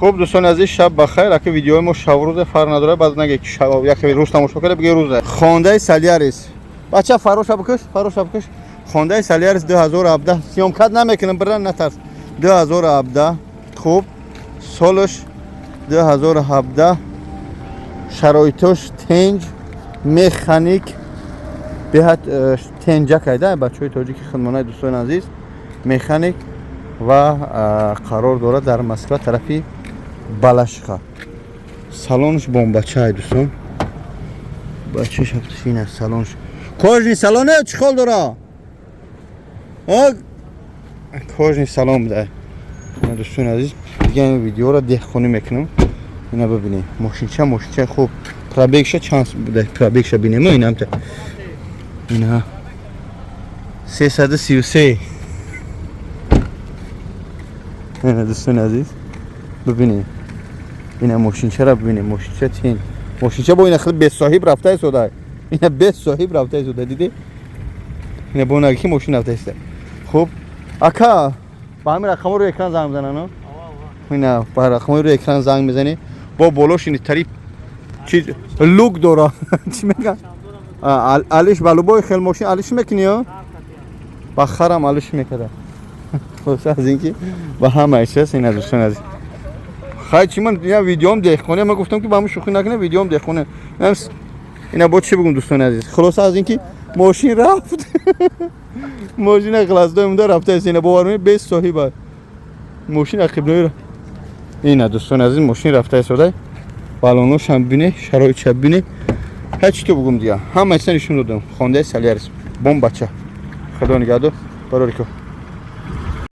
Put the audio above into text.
Хуб, дӯстони азиз, шаб бахайр. Ака, видеои мо шабрӯзе, фарқ надорад, баъд наге ки шаб яке рӯз тамошо карда, биге рӯзе. Хондаи Солярис, бача, фароша бикаш, фароша бикаш. Хондаи Солярис 2017, съёмка намекунам, биран, натарс. 2017, хуб, солаш 2017, шароитош тенҷ, механик, беҳад тенҷа кайда, бачаҳои тоҷики хидмонаи. Дӯстони азиз, механик ва қарор дорад дар Москва, тарафи Балашиха. Салонш бомбачай, дӯстон, бача шафташин аст. Салонш кожаный салоне, чӣ хол дора, кожаный салон буда. Дӯстони азиз, дига ин видеоро деҳқонӣ мекунам. Ина бибинем, мошинча, мошинча хуб. Пробегша чанд буда? Пробегша бинем. Инамта, ина, 333. Ина, дӯстони азиз, бибинем, ина мошинчаро бибинем. Мошинча тин, мошинча бо ина хеле бесоҳиб рафта истода. Ина бесоҳиб рафта истода, диди? Ина бо ки мошин рафта истода. Хуб, ака, ба ҳамин рақамҳо рӯи экран занг мезананд. Ина ба рақамҳои рӯи экран занг мезанӣ. Бо болошини тари чи люк дора, чӣ меган, алиш ба любой хел мошин алиш мекунӣ ё ба харам алиш мекарда. Хулоса, аз ин ки ба ҳама чиз. Ина, дӯстон азиз, хай, чи ман я видеом деҳқоне, ман гуфтам, ки ба ҳам шӯхӣ накунем, видеом деҳқоне. Ина бо чӣ бигум, дӯстони азиз? Хулоса, аз ин ки мошин рафт, мошина хиласдои муда рафта аст. Ина, бовар мекунед, без соҳиба мошин ақибнои. Ина, дӯстони азиз, мошин рафта истода. Балоношам бине, шароитша бине. Ҳар чӣ то бугум, дига ҳама чиза нишон додам. Хондаи Солярис, бомбача. Худо нигаҳдор, барори ко.